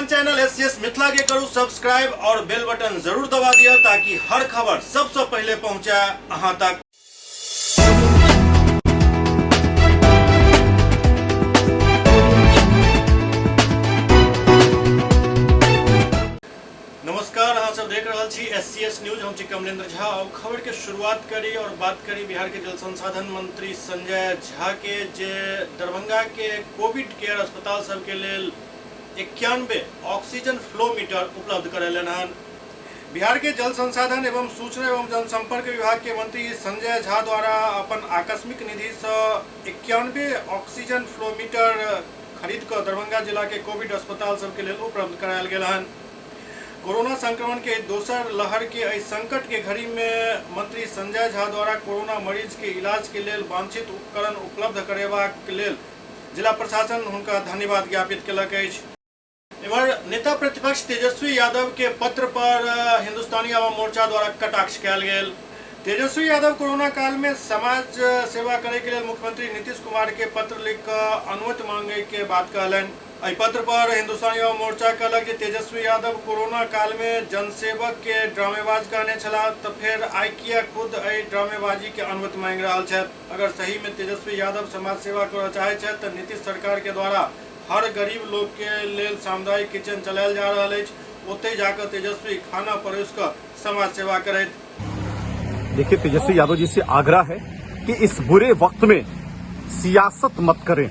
अपन channel SCS Mithila के करू सब्सक्राइब और बेल बटन जरूर दबा दिया ताकि हर खबर सबसे पहले पहुंचे अहां तक। नमस्कार, अहाँ सब देख रहल छी एससीएस न्यूज। हम छी कमलेंद्र झा और खबर के शुरुआत करी और बात करी बिहार के जल संसाधन मंत्री संजय झा के, जे दरभंगा के कोविड केयर अस्पताल सबके लेल 91 ऑक्सीजन फ्लो मीटर उपलब्ध करेलनि हन। बिहार के जल संसाधन एवं सूचना एवं जनसंपर्क विभाग के मंत्री संजय झा द्वारा अपन आकस्मिक निधि से 91 ऑक्सीजन फ्लो मीटर खरीद कऽ दरभंगा जिला के कोविड अस्पताल सबके लेल उपलब्ध करायल गेल हन। कोरोना संक्रमण के दोसर लहर के एहि संकट के घड़ी में मंत्री संजय झा द्वारा कोरोना मरीज के इलाज के लेल वांछित उपकरण उपलब्ध करेबाक लेल जिला प्रशासन हुनका धन्यवाद ज्ञापित केलक अछि। एम्हर नेता प्रतिपक्ष तेजस्वी यादव के पत्र पर हिंदुस्तानी आवाम मोर्चा द्वारा कटाक्ष कयल गेल। तेजस्वी यादव कोरोना काल में समाज सेवा करे के लेल मुख्यमंत्री नीतीश कुमार के पत्र लिख कऽ अनुमति मांगे के बात कहलनि। एहि पत्र पर हिंदुस्तानी आवाम मोर्चा कहलक जे तेजस्वी यादव कोरोना काल में जनसेवक के ड्रामेबाज कहने छलाह, तऽ फेर आइ किया खुद एहि ड्रामेबाजी के अनुमति मांगि रहल छथि। अगर सही में तेजस्वी यादव समाज सेवा करऽ चाहै छथि तऽ नीतीश सरकार के द्वारा हर गरीब लोक के लेल सामुदायिक किचन चलायल जा रहल अछि, ओतहि जाकऽ तेजस्वी खाना परोसि कऽ समाज सेवा करथि। देखिए, तेजस्वी यादव जी से आग्रह है कि इस बुरे वक्त में सियासत मत करें।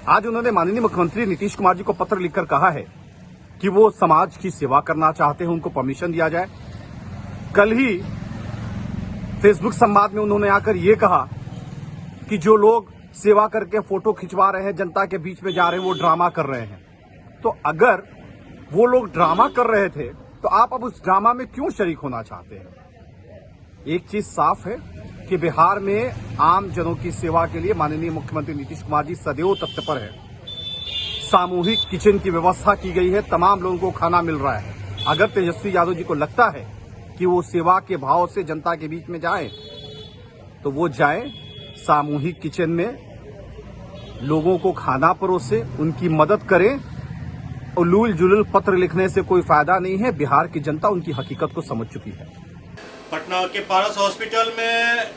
आज उन्होंने माननीय मुख्यमंत्री नीतीश कुमार जी को पत्र लिखकर कहा है कि वो समाज की सेवा करना चाहते हैं, उनको परमिशन दिया जाए। कल ही फेसबुक संवाद में उन्होंने आकर ये कहा कि जो लोग सेवा करके फोटो खिंचवा रहे हैं, जनता के बीच में जा रहे हैं, वो ड्रामा कर रहे हैं। तो अगर वो लोग ड्रामा कर रहे थे तो आप अब उस ड्रामा में क्यों शरीक होना चाहते हैं? एक चीज साफ है कि बिहार में आम जनों की सेवा के लिए माननीय मुख्यमंत्री नीतीश कुमार जी सदैव तत्पर हैं। सामूहिक किचन की व्यवस्था की गई है, तमाम लोगों को खाना मिल रहा है। अगर तेजस्वी यादव जी को लगता है कि वो सेवा के भाव से जनता के बीच में जाएं, तो वो जाएं, सामूहिक किचन में लोगों को खाना परोसे, उनकी मदद करें। उलूल जुलूल पत्र लिखने से कोई फायदा नहीं है। बिहार की जनता उनकी हकीकत को समझ चुकी है। पटना के पारस हॉस्पिटल में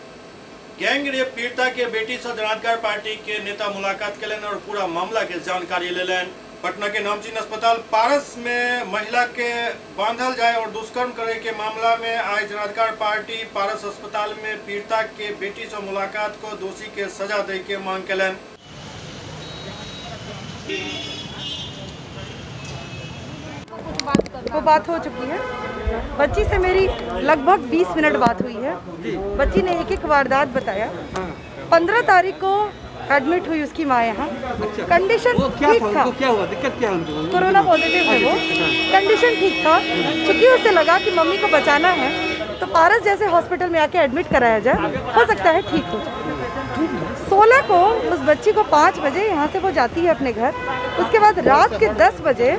गैंग रेप पीड़िता के बेटी से जनाधिकार पार्टी के नेता मुलाकात केलनि और पूरा मामला के जानकारी लेलनि। पटना के नामचीन अस्पताल पारस में महिला के बांधल जाए और दुष्कर्म करे के मामला में आज जनाधिकार पार्टी पारस अस्पताल में पीड़िता के बेटी से मुलाकात को दोषी के सजा दे के मांग केलनि। वो बात हो चुकी है। बच्ची से मेरी लगभग 20 मिनट बात हुई है। बच्ची ने एक एक वारदात बताया। 15 तारीख को एडमिट हुई उसकी माँ यहाँ। अच्छा। कंडीशन वो क्या ठीक था था, उनको क्या हुआ, दिक्कत क्या है उनको? कोरोना पॉजिटिव है वो। कंडीशन ठीक था। चूँकि उसे लगा कि मम्मी को बचाना है तो पारस जैसे हॉस्पिटल में आके एडमिट कराया जाए, हो सकता है ठीक हो जाए। 16 को उस बच्ची को 5 बजे यहाँ से वो जाती है अपने घर। उसके बाद रात के 10 बजे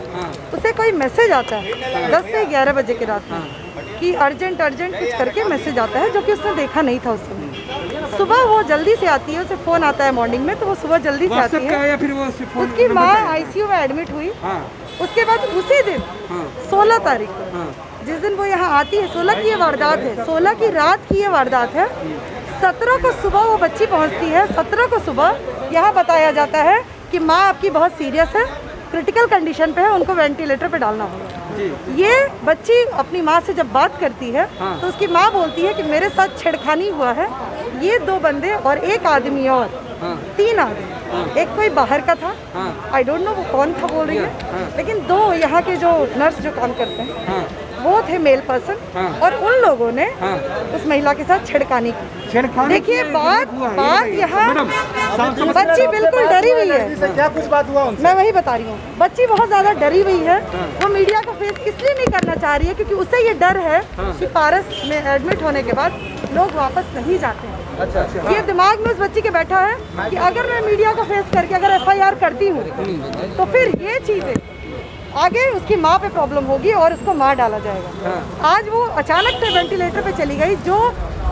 उसे कोई मैसेज आता है, 10 से 11 बजे के रात में, कि अर्जेंट अर्जेंट कुछ करके मैसेज आता है, जो कि उसने देखा नहीं था उस समय। सुबह वो जल्दी से आती है, उसे फ़ोन आता है मॉर्निंग में, तो वो सुबह जल्दी से आती व्हाट्सएप का है। या फिर वो सिर्फ फोन उसकी नंबर माँ का है? आईसीयू में एडमिट हुई। हाँ। उसके बाद उसी दिन 16 तारीख को, हाँ। जिस दिन वो यहाँ आती है, 16 की ये वारदात है, 16 की रात की ये वारदात है। 17 को सुबह वो बच्ची पहुँचती है। 17 को सुबह यहाँ बताया जाता है कि माँ आपकी बहुत सीरियस है, क्रिटिकल कंडीशन पे है, उनको वेंटिलेटर पे डालना होगा। ये बच्ची अपनी माँ से जब बात करती है, हाँ। तो उसकी माँ बोलती है कि मेरे साथ छेड़खानी हुआ है, ये 2 बंदे और एक आदमी और, हाँ। 3 आदमी, हाँ। एक कोई बाहर का था, हाँ। I don't know वो कौन था बोल रही है, हाँ। लेकिन 2 यहाँ के जो नर्स जो काम करते हैं, हाँ। वो थे मेल पर्सन, हाँ। और उन लोगों ने हाँ। उस महिला के साथ छेड़खानी की। छेड़खानी देखिए, की बात हुआ है, बात ये यहाँ मैडम, साफ-साफ बच्ची बिल्कुल डरी हुई है। क्या कुछ बात हुआ उनसे? मैं वही बता रही हूँ, बच्ची बहुत ज्यादा डरी हुई है। हाँ। वो मीडिया को फेस इसलिए नहीं करना चाह रही है क्योंकि उसे ये डर है हाँ। कि पारस में एडमिट होने के बाद लोग वापस नहीं जाते हैं। अच्छा, अच्छा। ये दिमाग में उस बच्ची के बैठा है कि अगर मैं मीडिया को फेस करके अगर एफआईआर करती हूँ तो फिर ये चीज़ें आगे उसकी माँ पे प्रॉब्लम होगी और उसको मार डाला जाएगा। हाँ। आज वो अचानक से वेंटिलेटर पे चली गई। जो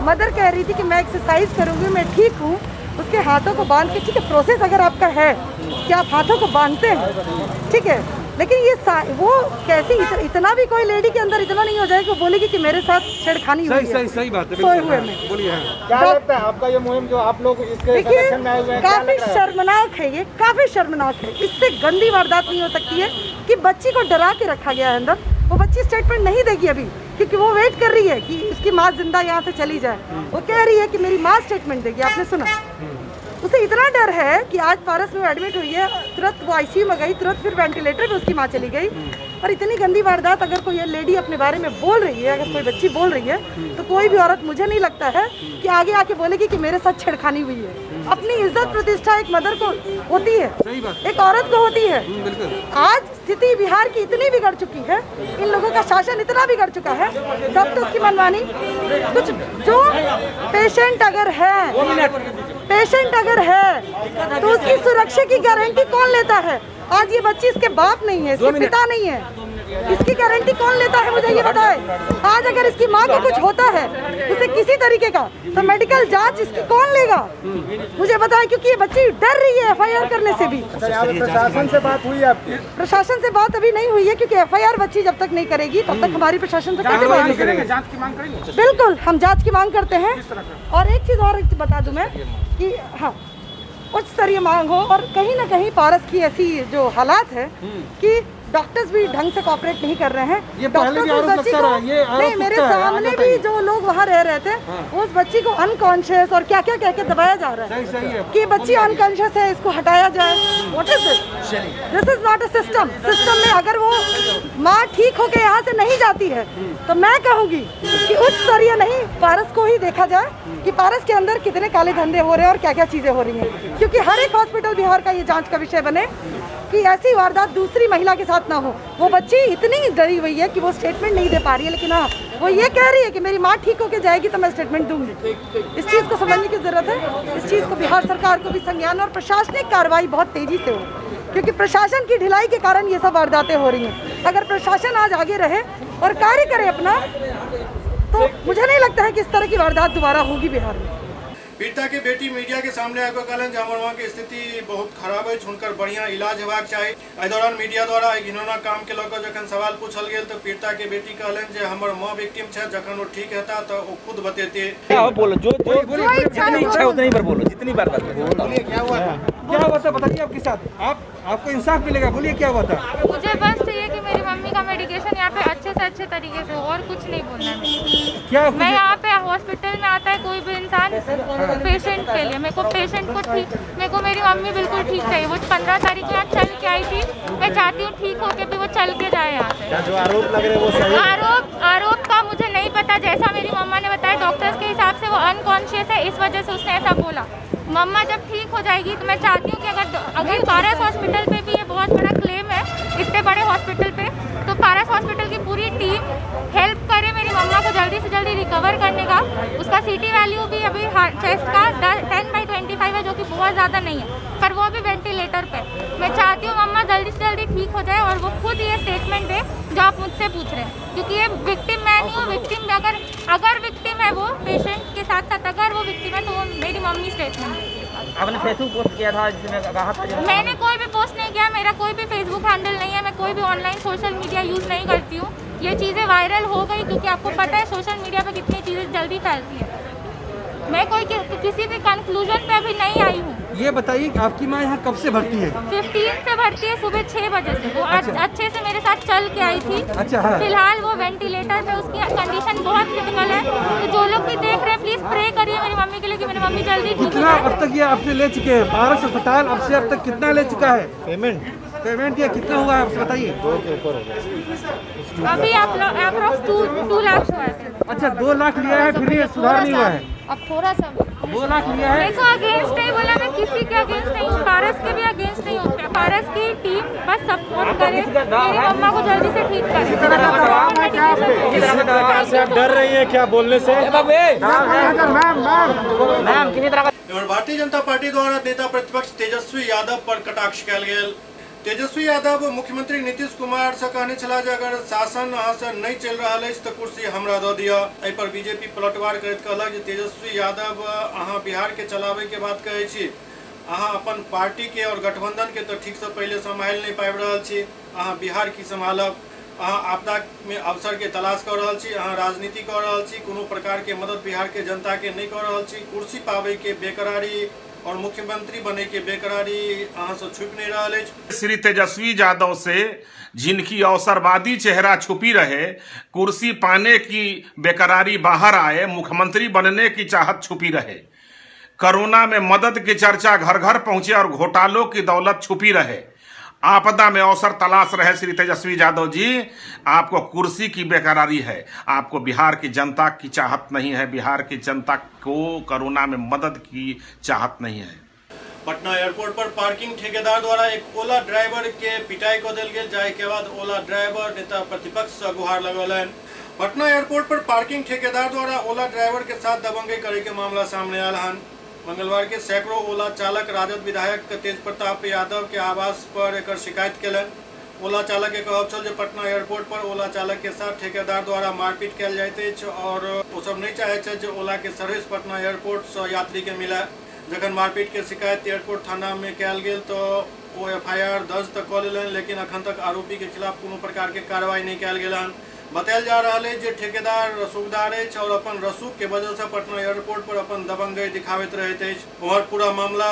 मदर कह रही थी कि मैं एक्सरसाइज करूँगी, मैं ठीक हूँ, उसके हाथों को बांध के, ठीक है प्रोसेस अगर आपका है कि आप हाथों को बांधते हैं, ठीक है, लेकिन ये वो कैसी इतना भी कोई लेडी के अंदर इतना नहीं हो जाए कि वो बोलेगी कि मेरे साथ छेड़खानी हुई है। सही सही बात है, सोए हुए में। बोलिए। क्या लगता है आपका ये मुहिम जो आप लोग इसके देखिए काफी शर्मनाक है, ये काफी शर्मनाक है। इससे गंदी वारदात नहीं हो सकती है कि बच्ची को डरा के रखा गया है अंदर। वो बच्ची स्टेटमेंट नहीं देगी अभी, क्योंकि वो वेट कर रही है कि इसकी माँ जिंदा यहाँ से चली जाए। वो कह रही है कि मेरी माँ स्टेटमेंट देगी। आपने सुना, उसे इतना डर है कि आज पारस में एडमिट हुई है, तुरंत वो आईसीयू में गई, तुरंत फिर वेंटिलेटर पे उसकी माँ चली गई। और इतनी गंदी वारदात अगर कोई लेडी अपने बारे में बोल रही है, अगर कोई बच्ची बोल रही है, तो कोई भी औरत मुझे नहीं लगता है कि आगे आके बोलेगी कि मेरे साथ छेड़खानी हुई है। अपनी इज्जत प्रतिष्ठा एक मदर को होती है, एक औरत को होती है। आज स्थिति बिहार की इतनी बिगड़ चुकी है, इन लोगों का शासन इतना बिगड़ चुका है, डॉक्टर्स की मनमानी, कुछ जो पेशेंट अगर है, पेशेंट अगर है तो उसकी सुरक्षा की गारंटी कौन लेता है? आज ये बच्ची इसके बाप नहीं है, इसके पिता नहीं है, इसकी गारंटी कौन लेता है मुझे ये बताए। आज अगर इसकी माँ को कुछ होता है उसे किसी तरीके का, तो मेडिकल जांच इसकी कौन लेगा मुझे बताए, क्योंकि ये बच्ची डर रही है एफआईआर करने से भी। प्रशासन से बात हुई आपकी? प्रशासन से बात अभी नहीं हुई है, क्योंकि एफआईआर बच्ची जब तक नहीं करेगी तब तक हमारी प्रशासन से कैसे बात करेंगे? जांच की मांग करेंगे? बिल्कुल हम जाँच की मांग करते हैं। और एक चीज़ और बता दूँ मैं कि हाँ, उच्च स्तरीय मांग हो। और कहीं ना कहीं पारस की ऐसी जो हालात है कि डॉक्टर्स भी ढंग से कोऑपरेट नहीं कर रहे हैं। ये पहले भी आरोप लगता रहा, ये आरोप नहीं, मेरे सामने भी जो लोग वहाँ रह रहे थे, हाँ। उस बच्ची को अनकॉन्शियस और क्या क्या कह के दबाया जा रहा है। सही सही है कि बच्ची अनकॉन्शियस है, इसको हटाया जाए। What is this? This is not a system. System में अगर वो माँ ठीक होकर यहाँ से नहीं जाती है तो मैं कहूँगी कि उच्च स्तरीय नहीं, पारस को ही देखा जाए कि पारस के अंदर कितने काले धंधे हो रहे हैं और क्या क्या चीज़ें हो रही हैं, क्योंकि हर एक हॉस्पिटल बिहार का ये जाँच का विषय बने कि ऐसी वारदात दूसरी महिला के साथ ना हो। वो बच्ची इतनी डरी हुई है कि वो स्टेटमेंट नहीं दे पा रही है, लेकिन हाँ वो ये कह रही है कि मेरी माँ ठीक होके जाएगी तो मैं स्टेटमेंट दूंगी। इस चीज़ को समझने की ज़रूरत है। इस चीज़ को बिहार सरकार को भी संज्ञान और प्रशासनिक कार्रवाई बहुत तेज़ी से हो, क्योंकि प्रशासन की ढिलाई के कारण ये सब वारदातें हो रही हैं। अगर प्रशासन आज आगे रहे और कार्य करे अपना, तो मुझे नहीं लगता है कि इस तरह की वारदात दोबारा होगी बिहार में। पीड़िता के बेटी मीडिया के सामने आबि कऽ कहलनि जे हमर माँ के स्थिति बहुत खराब अछि, हुनकर बढ़िया इलाज हेबाक चाही। एहि दौरान मीडिया द्वारा एहि घिनौना काम के लऽ कऽ जखन सवाल पूछल गेल तऽ पीड़िता के बेटी कहलनि जे हमर माँ विक्टिम छथि, जखन ओ ठीक हेता तऽ ओ खुद बतेती। बोलो जो जो जितनी इच्छा उतनी बार बोलो, जितनी बार बात। बोलिए क्या हुआ था, क्या हुआ था बताइए आपके साथ, आप आपको इंसाफ मिलेगा, बोलिए क्या हुआ था। मुझे बस चाहिए कि मेरी मम्मी का मेडिकेशन यहाँ पे अच्छे से अच्छे तरीके से हो, और कुछ नहीं बोलना है। क्या मैं यहाँ पे हॉस्पिटल में आता है कोई भी इंसान पेशेंट के लिए, मेरे को पेशेंट को ठीक, मेरे को मेरी मम्मी बिल्कुल ठीक चाहिए। वो 15 तारीख को यहाँ चल के आई थी, मैं चाहती हूँ ठीक होके भी वो चल के जाए यहाँ से। जो आरोप लग रहे वो सही? आरोप का मुझे नहीं पता, जैसा मेरी मम्मा ने बताया डॉक्टर्स के हिसाब से वो अनकॉन्शियस है, इस वजह से उसने ऐसा बोला। मम्मा जब ठीक हो जाएगी तो मैं चाहती हूँ कि अगर पारस हॉस्पिटल पे भी ये बहुत बड़ा क्लेम है, इतने बड़े हॉस्पिटल पे, तो पारस हॉस्पिटल की पूरी टीम हेल्प करे मेरी मम्मा को जल्दी से जल्दी रिकवर करने का। उसका सीटी वैल्यू भी अभी चेस्ट का 10/25 है, जो कि बहुत ज़्यादा नहीं है, पर वो भी वेंटिलेटर पे। मैं चाहती हूँ मम्मा जल्दी से जल्दी ठीक हो जाए और वो खुद ये स्टेटमेंट दे जो आप मुझसे पूछ रहे हैं, क्योंकि ये विक्टिम मैं नहीं हूँ। विक्टिम अगर विक्टिम है वो पेशेंट के साथ साथ अगर वो विक्टिम है तो वो मेरी मम्मी स्टेटमेंट देगी। आपने फेसबुक पोस्ट किया था जिसमें कहा था? मैंने कोई भी पोस्ट नहीं किया, मेरा कोई भी फेसबुक हैंडल नहीं है, मैं कोई भी ऑनलाइन सोशल मीडिया यूज़ नहीं करती हूँ। ये चीज़ें वायरल हो गई क्योंकि आपको पता है सोशल मीडिया पे कितनी चीज़ें जल्दी फैलती है। मैं कोई किसी भी कंक्लूजन पे अभी नहीं आई हूँ। ये बताइए कि आपकी माँ यहाँ कब से भर्ती है? 15 से भर्ती है, सुबह 6 बजे से। वो अच्छा। अच्छे से मेरे साथ चल के आई थी। अच्छा, हाँ। फिलहाल वो वेंटिलेटर पे, उसकी कंडीशन बहुत क्रिटिकल है। तो जो लोग भी देख रहे हैं प्लीज़ प्रे करिए मेरी मम्मी के लिए कि मेरी मम्मी जल्दी ठीक हो कितना जाए। अब तक ये आपसे ले चुके हैं पारस अस्पताल, अब से अब तक कितना ले चुका है पेमेंट? पेमेंट ये कितना हुआ है आपसे बताइए? 2 के ऊपर हो गया अभी, आप अप्रोक्स 2 लाख हुआ है। अच्छा, 2 लाख लिया है फिर भी सुधार नहीं हुआ है। अब थोड़ा सा 2 लाख लिया है। मेरे को अगेंस्ट नहीं बोला, मैं किसी के अगेंस्ट नहीं हूँ, पारस के भी अगेंस्ट नहीं हूँ। पारस की टीम बस सपोर्ट करे, मेरी मम्मा को जल्दी से ठीक करे। किसी प्रकार से आप डर रही है क्या बोलने से? एम्हर भारतीय जनता पार्टी द्वारा नेता प्रतिपक्ष तेजस्वी यादव पर कटाक्ष कयल गेल। तेजस्वी यादव मुख्यमंत्री नीतीश कुमार से कहने छलाह जे अगर शासन अहाँ से नहीं चलि रहल अछि तऽ कुर्सी हमरा दऽ दिअ। एहि पर बीजेपी पलटवार करैत कहलक जे तेजस्वी यादव अहाँ बिहार के चलाबै के बात कहै छी, अहाँ अपन पार्टी के और गठबंधन के तऽ ठीक से पहिले सम्हालि नहि पाबि रहल छी। अहाँ बिहार की सम्हालब। अहाँ आपदा में अवसर के तलाश कर रहल छी, अहाँ राजनीति कर रहल छी, कोनो प्रकार के मदद बिहार के जनता के नहीं कर रहल छी। कुर्सी पावे के बेकरारी और मुख्यमंत्री बने के बेकरारी अहाँ से छुपि नहीं रहल अछि। श्री तेजस्वी यादव से जिनकी अवसरवादी चेहरा छुपी रहे, कुर्सी पाने की बेकरारी बाहर आए, मुख्यमंत्री बनने की चाहत छुपी रहे, कोरोना में मदद की चर्चा घर घर पहुंचे और घोटालों की दौलत छुपी रहे, आपदा में अवसर तलाश रहे श्री तेजस्वी यादव जी, आपको कुर्सी की बेकरारी है, आपको बिहार की जनता की चाहत नहीं है, बिहार की जनता को कोरोना में मदद की चाहत नहीं है। पटना एयरपोर्ट पर पार्किंग ठेकेदार द्वारा एक ओला ड्राइवर के पिटाई कऽ देल गेल, जाहि के बाद ओला ड्राइवर नेता प्रतिपक्ष से गुहार लगौलनि। पटना एयरपोर्ट पर पार्किंग ठेकेदार द्वारा ओला ड्राइवर के साथ दबंगई करे के मामला सामने आयल हन। मंगलवार के सैकड़ों ओला चालक राजद विधायक तेज प्रताप यादव के आवास पर एकर शिकायत केलनि। ओला चालक के कहब छल जे पटना एयरपोर्ट पर ओला चालक के साथ ठेकेदार द्वारा मारपीट कयल जाइत अछि और ओ सब नहीं चाहैत छथि जे ओला के सर्विस पटना एयरपोर्ट से यात्री के मिले। जखन मारपीट के शिकायत एयरपोर्ट थाना में कयल गेल तो ओ एफआईआर दर्ज तक कऽ लेलनि, लेकिन अखन तक आरोपी के खिलाफ कोनो प्रकार के कार्रवाई नहीं कयल गेल हन। बतायल जा रहल अछि जे ठेकेदार रसूखदार अछि और अपन रसूख के वजह से पटना एयरपोर्ट पर अपन दबंगई दिखाबैत रहैत अछि। उम्हर पूरा मामला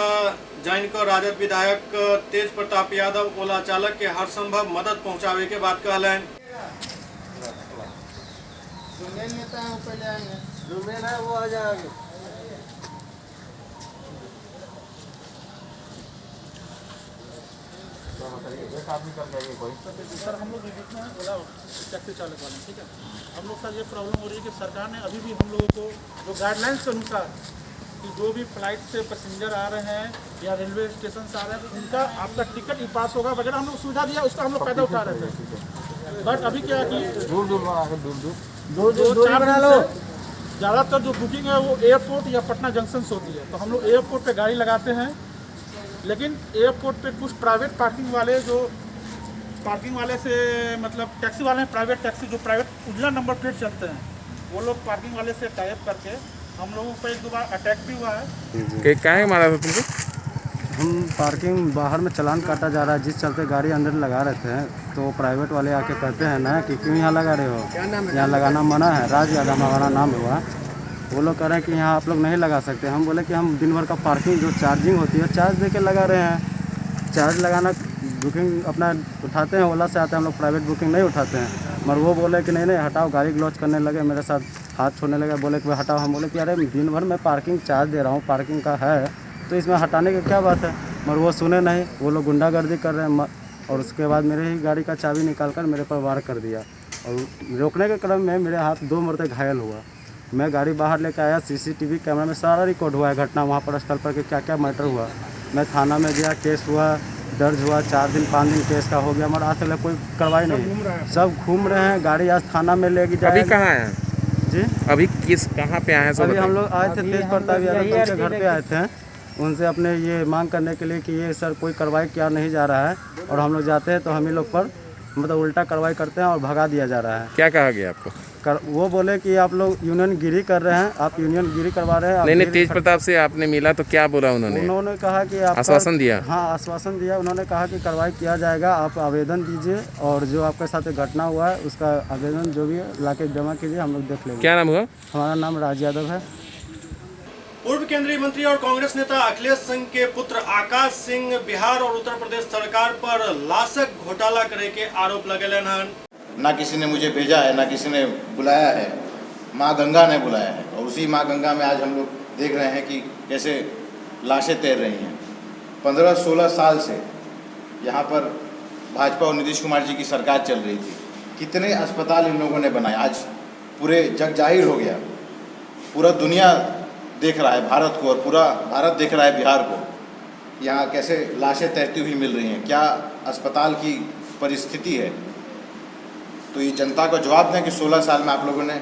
जानि कऽ राजद विधायक तेज प्रताप यादव ओला चालक के हर संभव मदद पहुंचावे के बात कहलनि। जो मेन नेता है वो पहले आएंगे, जो मेन है वो आ जाएंगे। एक आदमी कर जाएंगे कोई। सर हम लोग में ओला टैक्सी चालक वाले, ठीक है। हम लोग सर ये प्रॉब्लम हो रही है कि सरकार ने अभी भी हम लोगों को जो गाइडलाइंस के अनुसार कि जो भी फ्लाइट से पैसेंजर आ रहे हैं या रेलवे स्टेशन से आ रहे हैं उनका आपका टिकट ही पास होगा वगैरह, हम लोग सुविधा दिया, उसका हम लोग फायदा उठा रहे थे। बट अभी क्या कि दूर दूर दूर दूर दूर चार बना लो, ज़्यादातर जो बुकिंग है वो एयरपोर्ट या पटना जंक्शन से होती है, तो हम लोग एयरपोर्ट पर गाड़ी लगाते हैं। लेकिन एयरपोर्ट पे कुछ प्राइवेट पार्किंग वाले जो पार्किंग वाले से मतलब टैक्सी वाले हैं, प्राइवेट टैक्सी जो प्राइवेट उजला नंबर प्लेट चलते हैं, वो लोग पार्किंग वाले से टाइप करके हम लोगों पर एक दो बार अटैक भी हुआ है। क्या है मारा था तुमको? हम पार्किंग बाहर में चालान काटा जा रहा है, जिस चलते गाड़ी अंदर लगा रहे थे तो प्राइवेट वाले आके कहते हैं ना कि क्यों यहाँ लगा रहे हो, यहाँ लगाना मना है। राज यादव हमारा नाम हुआ, वो लोग कह रहे हैं कि यहाँ आप लोग नहीं लगा सकते। हम बोले कि हम दिन भर का पार्किंग जो चार्जिंग होती है चार्ज दे के लगा रहे हैं। चार्ज लगाना बुकिंग अपना उठाते हैं, ओला से आते हैं हम लोग, प्राइवेट बुकिंग नहीं उठाते हैं। मगर वो बोले कि नहीं नहीं हटाओ, गाड़ी ग्लॉच करने लगे, मेरे साथ हाथ छोड़ने लगे, बोले कि हटाओ। हम बोले कि अरे दिन भर मैं पार्किंग चार्ज दे रहा हूँ, पार्किंग का है तो इसमें हटाने की क्या बात है। मगर वो सुने नहीं, वो लोग गुंडागर्दी कर रहे हैं। और उसके बाद मेरे ही गाड़ी का चाबी निकाल कर मेरे पर वार कर दिया और रोकने के क्रम में मेरे हाथ 2 मरतबे घायल हुआ। मैं गाड़ी बाहर लेकर आया, सीसीटीवी कैमरा में सारा रिकॉर्ड हुआ है घटना वहाँ पर स्थल पर कि क्या क्या मैटर हुआ। मैं थाना में गया, केस हुआ, दर्ज हुआ, 4 दिन 5 दिन केस का हो गया, मगर आज तक कोई कार्रवाई नहीं। सब घूम रहे हैं, गाड़ी आज थाना में लेके जाए। अभी कहाँ है जी? अभी किस कहाँ पे आए हैं? अभी हम लोग आए थे तेज प्रताप यादव के घर पे आए थे, उनसे अपने ये मांग करने के लिए कि ये सर कोई कार्रवाई क्या नहीं जा रहा है, और हम लोग जाते हैं तो हम ही लोग पर मतलब उल्टा कार्रवाई करते हैं और भगा दिया जा रहा है। क्या कहा गया आपको? वो बोले कि आप लोग यूनियन गिरी कर रहे हैं, आप यूनियन गिरी करवा रहे हैं। नहीं नहीं, तेज प्रताप से आपने मिला तो क्या बोला उन्होंने? उन्होंने कहा कि आप आश्वासन दिया। हाँ आश्वासन दिया, उन्होंने कहा कि कार्रवाई किया जाएगा, आप आवेदन दीजिए और जो आपके साथ घटना हुआ है उसका आवेदन जो भी है ला के जमा कीजिए, हम लोग देख लेंगे। क्या नाम हुआ? हमारा नाम राज यादव है। पूर्व केंद्रीय मंत्री और कांग्रेस नेता अखिलेश सिंह के पुत्र आकाश सिंह बिहार और उत्तर प्रदेश सरकार पर लाशक घोटाला करे के आरोप लगेलन हन। ना किसी ने मुझे भेजा है, ना किसी ने बुलाया है, माँ गंगा ने बुलाया है। और उसी माँ गंगा में आज हम लोग देख रहे हैं कि कैसे लाशें तैर रही हैं। 15-16 साल से यहाँ पर भाजपा और नीतीश कुमार जी की सरकार चल रही थी। कितने अस्पताल इन लोगों ने बनाए, आज पूरे जग जाहिर हो गया, पूरा दुनिया देख रहा है भारत को और पूरा भारत देख रहा है बिहार को। यहाँ कैसे लाशें तैरती हुई मिल रही हैं, क्या अस्पताल की परिस्थिति है। तो ये जनता को जवाब दें कि 16 साल में आप लोगों ने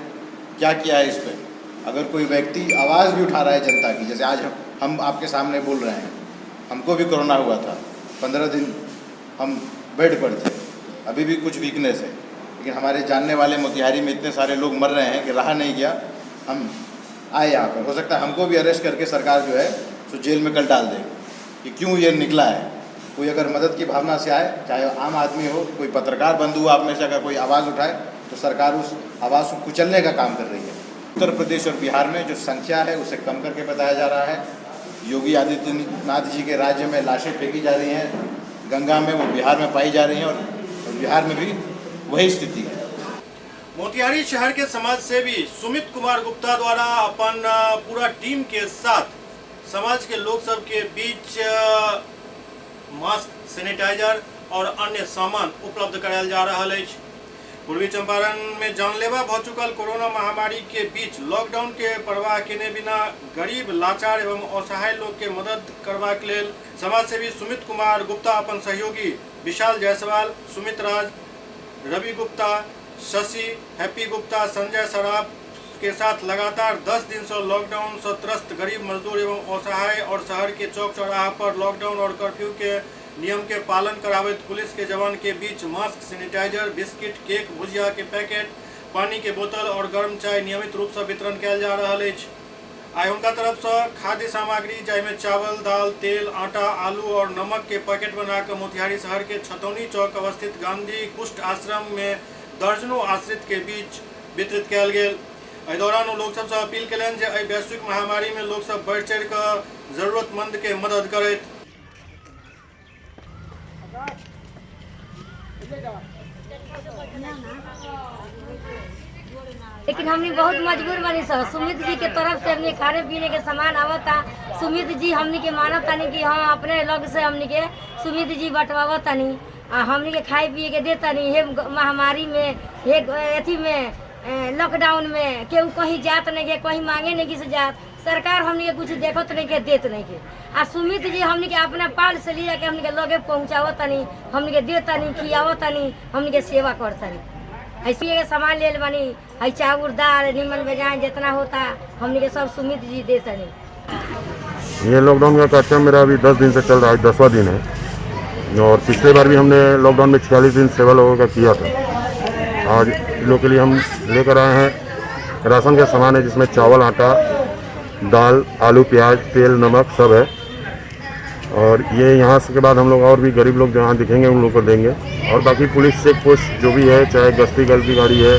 क्या किया है इस पर। अगर कोई व्यक्ति आवाज़ भी उठा रहा है जनता की, जैसे आज हम आपके सामने बोल रहे हैं, हमको भी कोरोना हुआ था, 15 दिन हम बेड पर थे, अभी भी कुछ वीकनेस है, लेकिन हमारे जानने वाले मोतिहारी में इतने सारे लोग मर रहे हैं कि रहा नहीं गया, हम आए यहाँ पर। हो सकता है हमको भी अरेस्ट करके सरकार जो है सो जेल में कल डाल दे कि क्यों ये निकला है। कोई अगर मदद की भावना से आए, चाहे आम आदमी हो, कोई पत्रकार बंधु आप में से अगर कोई आवाज़ उठाए तो सरकार उस आवाज़ को कुचलने का काम कर रही है। उत्तर प्रदेश और बिहार में जो संख्या है उसे कम करके बताया जा रहा है। योगी आदित्यनाथ जी के राज्य में लाशें फेंकी जा रही हैं गंगा में, वो बिहार में पाई जा रही हैं और बिहार में भी वही स्थिति है। मोतिहारी शहर के समाज सेवी सुमित कुमार गुप्ता द्वारा अपन पूरा टीम के साथ समाज के लोग सब के बीच मास्क, सैनिटाइजर और अन्य सामान उपलब्ध करायल जा रहा है। पूर्वी चंपारण में जानलेवा भ चुकल कोरोना महामारी के बीच लॉकडाउन के परवाह केने बिना गरीब, लाचार एवं असहाय लोग के मदद करबाक लेल समाजसेवी सुमित कुमार गुप्ता अपन सहयोगी विशाल जायसवाल, सुमित राज, रवि गुप्ता, शशि, हैप्पी गुप्ता, संजय सराफ के साथ लगातार 10 दिन से लॉकडाउन से त्रस्त गरीब, मजदूर एवं असहाय और शहर के चौक चौराहा पर लॉकडाउन और कर्फ्यू के नियम के पालन कराबैत पुलिस के जवान के बीच मास्क, सैनिटाइजर, बिस्किट, केक, भुजिया के पैकेट, पानी के बोतल और गर्म चाय नियमित रूप से वितरण कयल जा रहा अछि। आइ हुनका तरफ से खाद्य सामग्री जाहिमे चावल, दाल, तेल, आटा, आलू और नमक के पैकेट बनाकर मोतिहारी शहर के छतौनी चौक अवस्थित गांधी कुष्ठ आश्रम में दर्जनों आश्रित के बीच वितरित कयल गेल। एहि दौरान ओ लोक सबसँ अपील कयलनि जे एहि वैश्विक महामारी में लोक सब बढ़ि चढ़ि कऽ जरूरतमंद के मदद करैत। लेकिन हमने बहुत मजबूर बनी सर। सुमित जी के तरफ से हमने खाने पीने के सामान आवता। सुमित जी हमने के मानतानी कि हाँ अपने लग से हमने के सुमित जी बंटवावतानी आ हमने के खाए पिए के देतानी। हे महामारी में, हे अथी में, लॉकडाउन में केहू कहीं जात नहीं के, कहीं मांगे नहीं से जात। सरकार हमने के कुछ देखत नहीं के, देत नहीं के। आ सुमित जी हमने के अपना पाल से लिया के हमने के लगे पहुँचावतानी, हमने के देतानी, खियावतानी, हमने के सेवा करतानी। ऐसे के सामान ले बनी है, चाउर दाल निमन बेजान जितना होता हमने के सब सुमित जी देतानी। ये लॉकडाउन का कार्यक्रम मेरा अभी 10 दिन से चल रहा है, 10वां दिन है। और पिछले बार भी हमने लॉकडाउन में 46 दिन सेवा लोगों का किया था। आज लोगों के लिए हम लेकर आए हैं राशन का सामान है, जिसमें चावल, आटा, दाल, आलू, प्याज, तेल, नमक सब है। और ये यहाँ से के बाद हम लोग और भी गरीब लोग जहाँ दिखेंगे उन लोगों को देंगे। और बाकी पुलिस चेक पोस्ट जो भी है, चाहे गश्ती दल की गाड़ी है,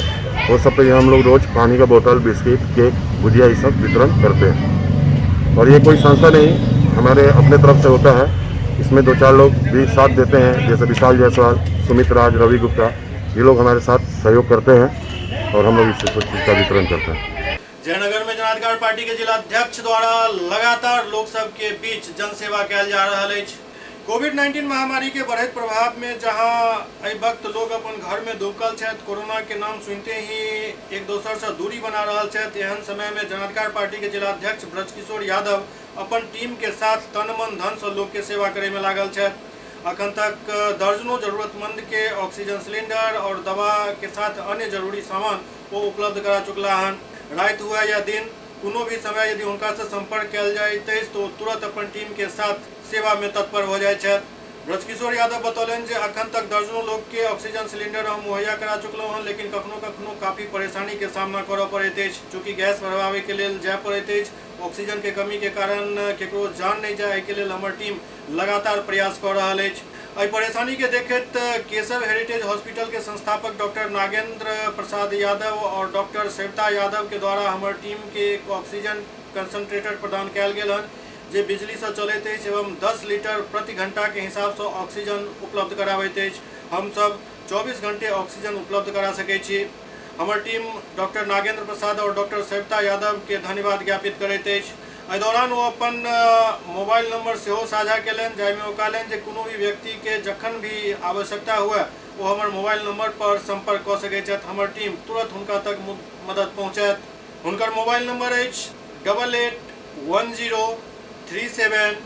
वो सब पे हम लोग रोज़ पानी का बोतल, बिस्किट, केक, भुजिया ये सब वितरण करते हैं। और ये कोई संस्था नहीं, हमारे अपने तरफ से होता है। इसमें 2-4 लोग भी साथ देते हैं, जैसे विशाल जायसवाल, सुमित राज, रवि गुप्ता, ये लोग हमारे साथ सहयोग करते हैं और हम लोग इस चीज़ का वितरण करते हैं। जयनगर में जनाधिकार पार्टी के जिलाध्यक्ष द्वारा लगातार लोक सब के बीच जनसेवा कयल जा रहा है। कोविड-19 महामारी के बढ़ैत प्रभाव में जहां एहि वक्त लोग अपन घर में दुबकल छथि, कोरोना के नाम सुनते ही एक दोसर से दूरी बना रहल छथि, एहन समय में जनाधिकार पार्टी के जिलाध्यक्ष ब्रजकिशोर यादव अपन टीम के साथ तन मन धन से लोग के सेवा करे में लागल छथि। अखन तक दर्जनों जरूरतमंद के ऑक्सीजन सिलेंडर और दवा के साथ अन्य जरूरी सामान वो उपलब्ध करा चुकला हन। रात हुआ या दिन, कोनो भी समय यदि हुनका से संपर्क कयल जाइत अछि तो तुरंत अपन टीम के साथ सेवा में तत्पर हो जाइत छथि। ब्रजकिशोर यादव बतौलनि जे अखन तक दर्जनों लोग के ऑक्सीजन सिलेंडर हम मुहैया करा चुकलहुँ हन, लेकिन कखनो कखनो काफ़ी परेशानी के सामना करऽ पड़ैत अछि। चूँकि गैस भरवाबे के लेल जाय पड़ैत अछि, ऑक्सीजन के कमी के कारण केकरो जान नहीं जाय, एहिके लेल हमर टीम लगातार प्रयास कऽ रहल अछि। एहि परेशानी के देखैत केशव हेरिटेज हॉस्पिटल के संस्थापक डॉक्टर नागेंद्र प्रसाद यादव और डॉक्टर सविता यादव के द्वारा हमर टीम के एक ऑक्सीजन कंसंट्रेटर प्रदान कयल गेल हन, जे बिजली से चलैत अछि एवं 10 लीटर प्रति घंटा के हिसाब से ऑक्सीजन उपलब्ध कराबैत अछि। हम सब 24 घंटे ऑक्सीजन उपलब्ध करा सकै छी। हमर टीम डॉक्टर नागेंद्र प्रसाद और डॉक्टर सविता यादव के धन्यवाद ज्ञापित करैत अछि। एहि दौरान ओ अपन मोबाइल नंबर सेहो साझा कयलनि, जाहिमे ओ कहलनि जे कोनो भी व्यक्ति के जखन भी आवश्यकता हुए ओ हमर मोबाइल नंबर पर संपर्क कऽ सकैत छथि। हमर टीम तुरंत हुनका तक मदद पहुँचायत। हुनकर मोबाइल नंबर अछि 8810 37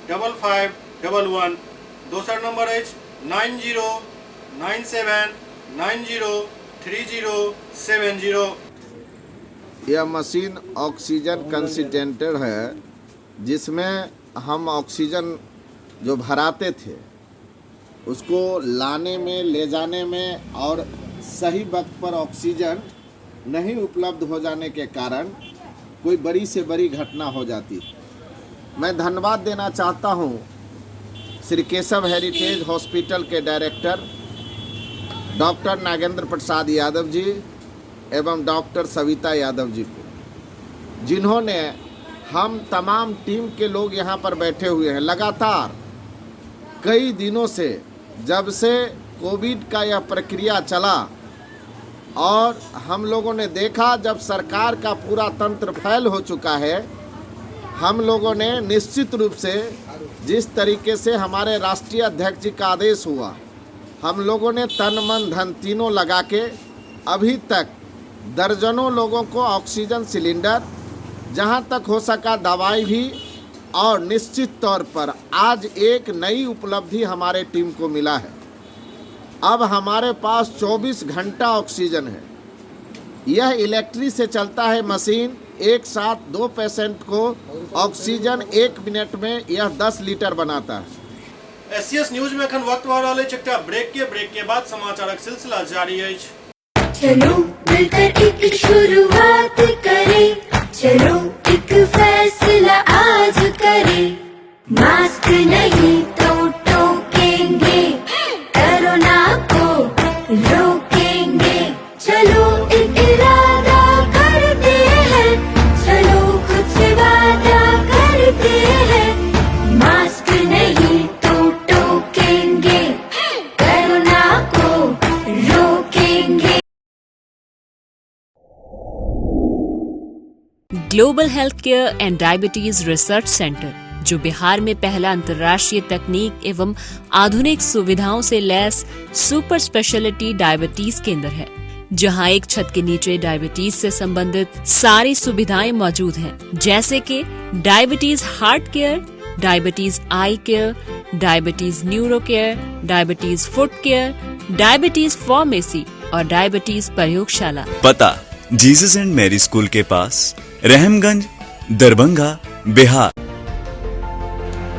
55 11। दोसर नंबर अछि 90 97 90 30 70। यह मशीन ऑक्सीजन कंसंट्रेटर है, जिसमें हम ऑक्सीजन जो भराते थे उसको लाने में, ले जाने में और सही वक्त पर ऑक्सीजन नहीं उपलब्ध हो जाने के कारण कोई बड़ी से बड़ी घटना हो जाती है। मैं धन्यवाद देना चाहता हूँ श्री केशव हेरिटेज हॉस्पिटल के डायरेक्टर डॉक्टर नागेंद्र प्रसाद यादव जी एवं डॉक्टर सविता यादव जी को, जिन्होंने हम तमाम टीम के लोग यहाँ पर बैठे हुए हैं लगातार कई दिनों से, जब से कोविड का यह प्रक्रिया चला और हम लोगों ने देखा जब सरकार का पूरा तंत्र फैल हो चुका है, हम लोगों ने निश्चित रूप से जिस तरीके से हमारे राष्ट्रीय अध्यक्ष जी का आदेश हुआ, हम लोगों ने तन मन धन तीनों लगा के अभी तक दर्जनों लोगों को ऑक्सीजन सिलेंडर, जहां तक हो सका दवाई भी, और निश्चित तौर पर आज एक नई उपलब्धि हमारे टीम को मिला है। अब हमारे पास 24 घंटा ऑक्सीजन है। यह इलेक्ट्रिक से चलता है मशीन, एक साथ 2 पेशेंट को ऑक्सीजन 1 मिनट में यह 10 लीटर बनाता है। एससीएस न्यूज में अखन वक्त भऽ रहल अछि एकटा ब्रेक के बाद समाचारक सिलसिला जारी अछि। चलो मिलकर एक शुरुआत करें, चलो एक फैसला आज करें, मास्क नहीं तो टोकेंगे, कोरोना को रोकेंगे। चलो एक इरादा करते हैं, चलो कुछ वादा करते हैं, मास्क नहीं तो टोकेंगे, कोरोना को रोकेंगे। Global health care and diabetes research centre, जो बिहार में पहला अंतर्राष्ट्रीय तकनीक एवं आधुनिक सुविधाओं से लैस सुपर स्पेशलिटी डायबिटीज केंद्र है, जहां एक छत के नीचे डायबिटीज से संबंधित सारी सुविधाएं मौजूद हैं, जैसे कि diabetes heart care, diabetes eye care, diabetes neuro care, diabetes foot care, diabetes pharmacy और डायबिटीज प्रयोगशाला। पता जीसस एंड मैरी स्कूल के पास, Rahamganj, Darbhanga, Bihar.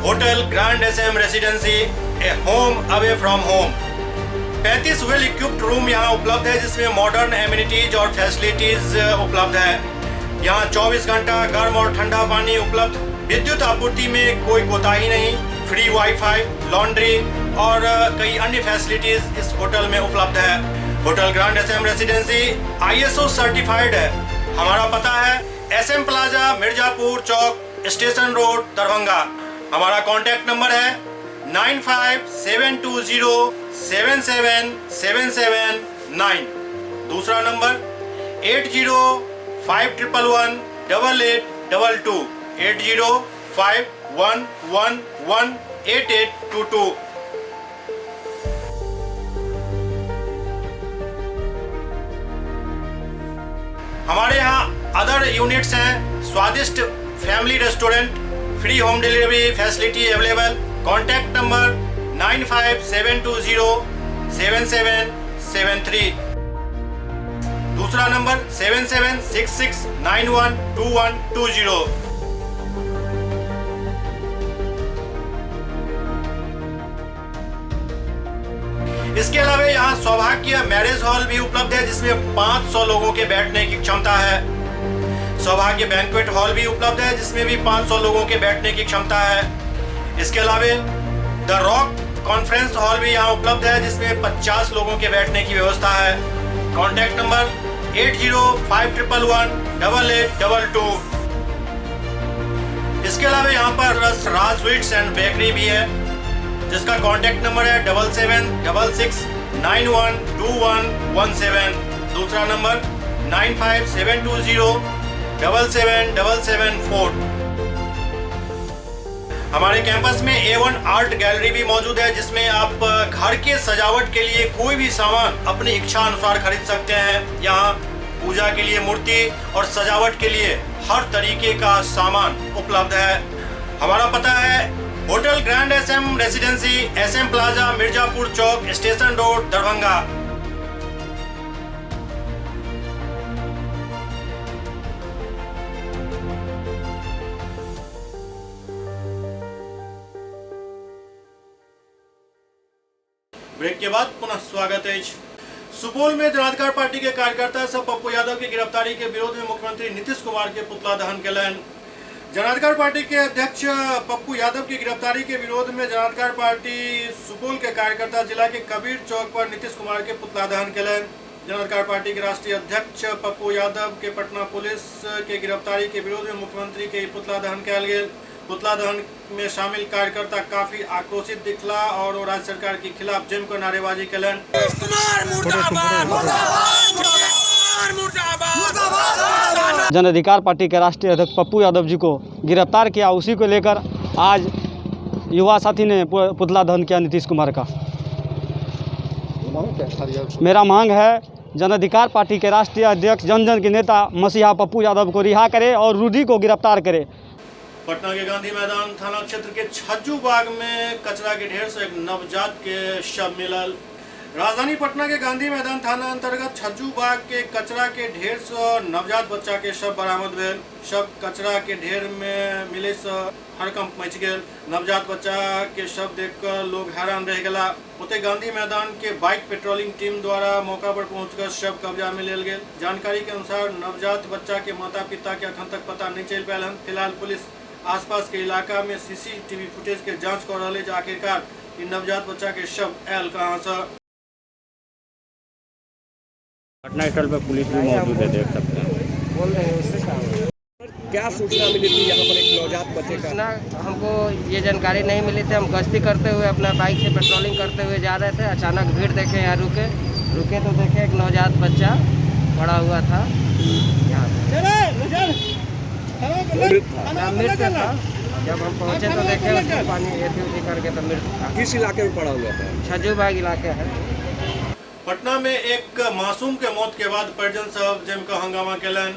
Hotel grand SM residency, a home away from home. 35 well equipped room यहाँ उपलब्ध है, जिसमें modern amenities और facilities उपलब्ध है। यहाँ 24 घंटा गर्म और ठंडा पानी उपलब्ध, विद्युत आपूर्ति में कोई कोताही नहीं, फ्री वाईफाई, लॉन्ड्री और कई अन्य फैसिलिटीज इस होटल में उपलब्ध है। Hotel grand SM residency ISO certified है। हमारा पता है SM plaza, Mirzapur Chowk, station road, Darbhanga. हमारा कॉन्टैक्ट नंबर है 9572077779। दूसरा नंबर 805111 8822, 8051118822। हमारे यहाँ अदर यूनिट्स हैं, स्वादिष्ट family restaurant, free home delivery facility available. Contact number 9572077773। दूसरा नंबर 7766912120। इसके अलावा यहाँ सौभाग्य मैरिज हॉल भी उपलब्ध है, जिसमें 500 लोगों के बैठने की क्षमता है। सौभाग्य बैंक्वेट हॉल भी उपलब्ध है, जिसमें भी 500 लोगों के बैठने की क्षमता है। इसके अलावा the rock conference hall भी यहाँ उपलब्ध है, जिसमें 50 लोगों के बैठने की व्यवस्था है। Contact number 805111 8822। इसके अलावा यहाँ पर राज स्वीट्स एंड बेकरी भी है, जिसका कॉन्टैक्ट नंबर है 7766912117। दूसरा नंबर 9572077774। हमारे कैंपस में A1 art gallery भी मौजूद है, जिसमें आप घर के सजावट के लिए कोई भी सामान अपनी इच्छा अनुसार खरीद सकते हैं। यहाँ पूजा के लिए मूर्ति और सजावट के लिए हर तरीके का सामान उपलब्ध है। हमारा पता है hotel grand SM residency, SM plaza, Mirzapur Chowk, station road, Darbhanga. Break के बाद पुनः स्वागत है। सुपौल में जनाधिकार पार्टी के कार्यकर्ता सब पप्पू यादव की गिरफ्तारी के विरोध में मुख्यमंत्री नीतीश कुमार के पुतला दहन केलनि। जनाधिकार पार्टी के अध्यक्ष पप्पू यादव की गिरफ्तारी के विरोध में जनाधिकार पार्टी सुपौल के कार्यकर्ता जिला के कबीर चौक पर नीतीश कुमार के पुतला दहन केलनि। जनाधिकार पार्टी के राष्ट्रीय अध्यक्ष पप्पू यादव के पटना पुलिस के गिरफ्तारी के विरोध में मुख्यमंत्री के पुतला दहन कयल गेल। पुतला दहन में शामिल कार्यकर्ता काफी आक्रोशित दिखला और वो राज्य सरकार के खिलाफ जमकर नारेबाजी केलनि। जन अधिकार पार्टी के राष्ट्रीय अध्यक्ष पप्पू यादव जी को गिरफ्तार किया, उसी को लेकर आज युवा साथी ने पुतला दहन किया नीतीश कुमार का। मेरा मांग है जन अधिकार पार्टी के राष्ट्रीय अध्यक्ष जन जन के नेता मसीहा पप्पू यादव को रिहा करे और रूडी को गिरफ्तार करे। पटना के गांधी मैदान थाना क्षेत्र के छज्जू बाग में कचरा के ढेर से एक नवजात के शव मिलल। राजधानी पटना के गांधी मैदान थाना अंतर्गत छज्जू बाग के कचरा के ढेर से नवजात बच्चा के शव बरामद भेल। शव कचरा के ढेर में मिले से हड़कंप मच गेल। नवजात बच्चा के शव देखकर लोग हैरान रह गया। ओते गांधी मैदान के बाइक पेट्रोलिंग टीम द्वारा मौका पर पहुंचकर शव कब्जा में लेल गेल। जानकारी के अनुसार नवजात बच्चा के माता पिता के अखन तक पता नहीं चल पायल हन। फिलहाल पुलिस आसपास के इलाका में सीसीटीवी फुटेज के जांच कर रहा है आखिरकार नवजात बच्चा के शव आयल कहाँ से। घटनास्थल पर पुलिस भी मौजूद है, देख सकते हैं। बोल रहे हैं उससे क्या सूचना मिली थी यहाँ पर एक नवजात बच्चे का? सूचना हमको ये जानकारी नहीं मिली थी। हम गश्ती करते हुए अपना बाइक से पेट्रोलिंग करते हुए जा रहे थे, अचानक भीड़ देखे, यहाँ रुके रुके तो देखे एक नवजात बच्चा पड़ा हुआ था यहाँ मृत था। जब हम पहुँचे तो देखे उसको पानी एथी करके तो मृत था। किस इलाके में पड़ा हुआ था? छज्जू बाग इलाके है। पटना में एक मासूम के मौत के बाद परिजन सब जमकर हंगामा केलनि।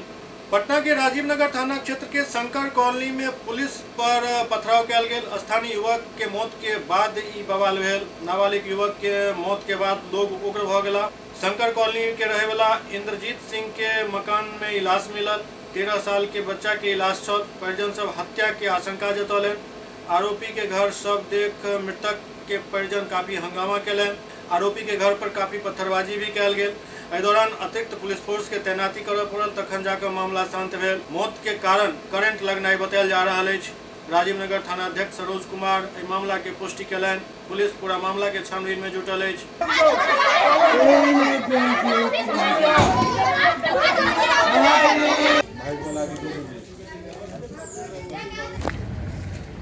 पटना के राजीव नगर थाना क्षेत्र के शंकर कॉलोनी में पुलिस पर पथराव कयल गेल। स्थानीय युवक के मौत के बाद ई बवाल भेल। नाबालिग युवक के मौत के बाद लोग उग्र भ गेला। शंकर कॉलोनी के रहे वाला इंद्रजीत सिंह के मकान में इलाज मिलल। 13 साल के बच्चा के इलाज छल। परिजन सब हत्या के आशंका जतौलनि। आरोपी के घर सब देख मृतक के परिजन काफी हंगामा केलनि। आरोपी के घर पर काफी पत्थरबाजी भी कयल गेल। एहि दौरान अतिरिक्त पुलिस फोर्स के तैनाती करय पड़ल, तखन जाकर मामला शांत भेल। मौत के कारण करंट लगनाइ बतायल जा रहा अछि। राजीव नगर थाना अध्यक्ष सरोज कुमार एहि मामला के पुष्टि केलनि। पुलिस पूरा मामला के छानबीन में जुटल अछि।